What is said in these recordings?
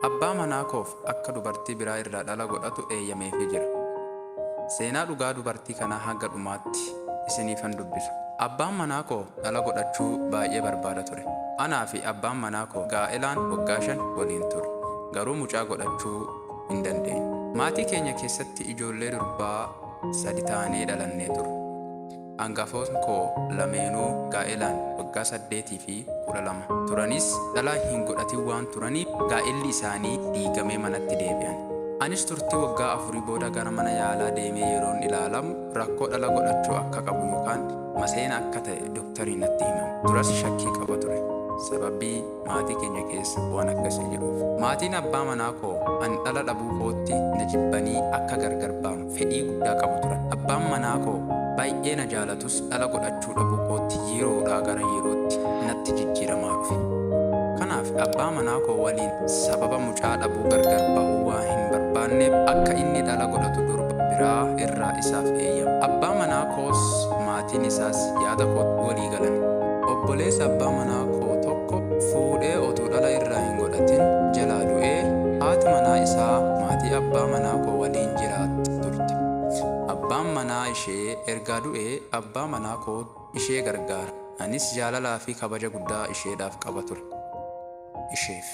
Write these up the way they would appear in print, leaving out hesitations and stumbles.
Abbaa manaa koof akka dubartii biraa irraa dhala godhatu eeyyameefii jira. Seenaa dhugaa dubartii kanaa hanga dhumaatti isiniifan dubbisa. Abbaan manaa koo dhala godhachuu baay'ee barbaada ture. Anaa fi abbaan manaa koo gaa'elaan waggaa 5 waliin turre. Garuu mucaa godhachuu hin dandeenye. Maatii keenya keessatti ijoollee durbaa sadi taanee dhalannee turre. Angafootni koo lameenuu gaa'elaan waggaa 8 fi 12 turanis dhala hin godhatin waan turaniif gaa'elli isaanii diigamee manatti deebi'an. Anis turtii waggaa afurii booda gara mana yaalaa deemee yeroon ilaalamu rakkoo dhala godhachuu akka qabu yookaan maseena akka ta'e doktariin natti himame. Duras shakkii qaba ture. Sababii maatii keenya keessa waan akkasii jiruuf. Maatiin abbaa manaa koo an dhala dhabuu kootti na jibbanii akka gargar baanu fedhii guddaa qabu turan. Abbaan manaa koo baay'ee na jaalatus dhala godhachuu dhabuu kootti yeroodhaa gara yerootti natti jijjiiramaa dhufe. Kanaaf abbaa manaa koo waliin sababa mucaa dhabuu gargar bahuu waan hin barbaanneef akka inni dhala godhatu durba biraa irraa isaaf eeyyame. Abbaa manaa koos maatiin isaas yaada kootti walii galan. Obboleessa abbaa manaa koo tokko fuudhee otuu dhala irraa hin godhatin jalaa du'ee haati manaa isaa maatii abbaa manaa koo waliin jiraatti turte. Abbaan manaa ishee ergaa du'ee abbaa manaa koo ishee gargaara. Anis jaalalaa fi kabaja guddaa isheedhaaf qaba ture. Isheef.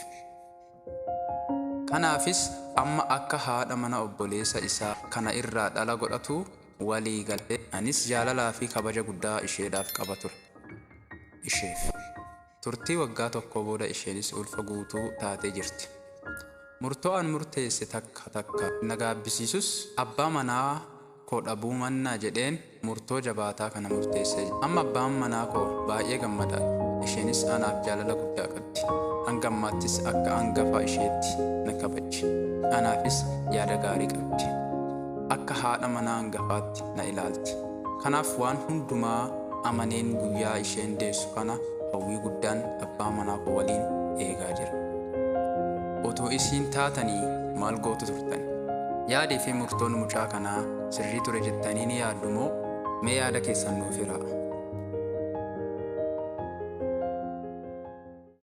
Kanaafis amma akka haadha mana obboleessa isaa kana irraa dhala godhatu walii galle. Anis jaalalaa fi kabaja guddaa isheedhaaf qaba ture. Isheef. Turtii waggaa tokkoo booda isheenis ulfa guutuu taatee jirti. Murtoo an murteesse takka takka na gaabbisiisus abbaa manaa koo dhabuu mannaa jedheen murtoo jabaataa kana murteessee jira. Amma abbaan manaa koo baay'ee gammadaadha. Isheenis anaaf jaalala guddaa qabdi. Hanga ammaattis akka angafa isheetti na kabajji. Anaafis yaada gaarii qabdi. Akka haadha manaa angafaatti na ilaalti. Kanaaf waan hundumaa amaneen guyyaa isheen deessu kana hawwii guddaan abbaa manaa koo waliin eegaa jira. Otoo isiin taatanii maal gootu turtan? Yaadii fi murtoon mucaa kanaa sirrii ture jettanii ni yaaddu moo? Mee yaada keessan nuuf hiraa.